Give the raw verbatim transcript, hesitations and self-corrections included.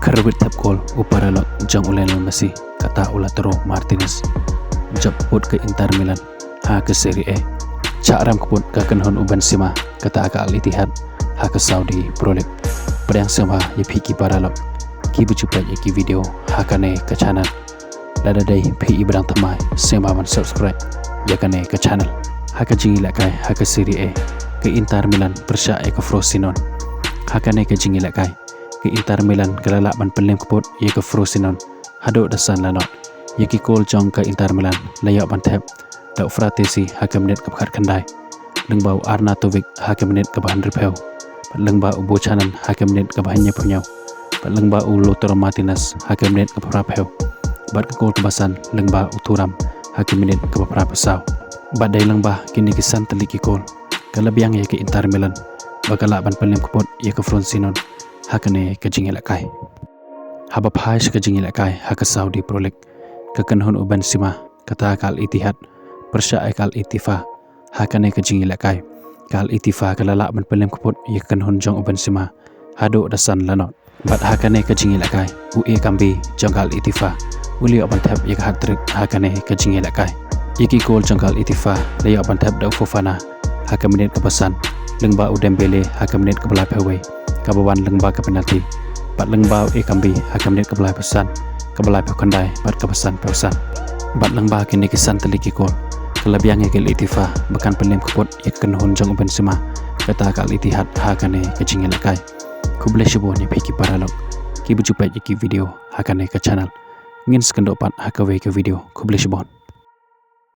Kharwit thep kol u paralok jong u Lionel Messi, kata u Lautaro Martinez. Jop put ka Inter Milan ha ka Serie A. Chah ram ka put ka kynhun u Benzema, kata ka Al Ittihad ha ka Saudi Pro League. Pdiang sngewbha ïa phi ki paralok kiba ju peit ïa ki video ha kane ka channel. Lada dei phi i ba dang thymmai, sngewbha ban subscribe ïa kane ka channel. Ha ka jingïalehkai ha ka Serie A, ka Inter Milan pyrshah ïa ka Frosinone. Ha kane ka jingïalehkai, ka Inter Milan ka la lah ban pynlem ka put ïa ka Frosinone haduh da san la not. Ïa ki kol jong ka Inter Milan la ïoh ban thep da u Frattesi ha ka minit kaba khatkhyndai, lyngba u Arnautovic ha ka minit kaba hynriewphew, bad lyngba u Buchanan ha ka minit kaba hynñiewphew, bad lyngba u Lautaro Martinez ha ka minit kaba phraphew, bad ka kol kaba san lyngba u Thuram ha ka minit kaba phraphew saw. Bad dei lyngba kine ki san tylli ki kol, ka la biang ïa ka Inter Milan ba ka lah ban pynlem ka put ïa ka Frosinone ha kane ka jingïalehkai. Haba phai sha ka jingïalehkai ha ka Saudi Pro League, ka kynhun u Benzema, kata ka Al Ittihad pyrshah ïa ka Al Ettifaq. Ha kane ka jingïalehkai, ka Al Ettifaq ka la lah ban pynlem ka put ïa ka kynhun jong u Benzema haduh da san la not. Bad ha kane ka jingïalehkai, u Ekambi jong ka Al Ettifaq u la ïoh ban thep ïa ka hat-trick ha kane ka jingïalehkai. Ïa ki kol jong ka Al Ettifaq la ïoh ban thep da u Fofana ha ka minit kaba san, lyngba u Dembele ha ka minit kaba laiphew wei, kaba wan lyngba ka penalty, bad lyngba u Ekambi ha ka minit kaba laiphew san, kaba laiphew khyndai, bad kaba sanphew san. Bad lyngba kine ki san tylli ki kol, ka la biang ïa ka Al Ettifaq ba kan pynlem ka put ïa ka kynhun jong u Benzema, kata ka Al Ittihad ha kane ka jingïalehkai. Khublei shibun ïa phi ki paralok kiba ju peit ïa ki video ha kane ka channel. Ngin sa ïakynduh pat ha kawei ka video. Khublei shibun.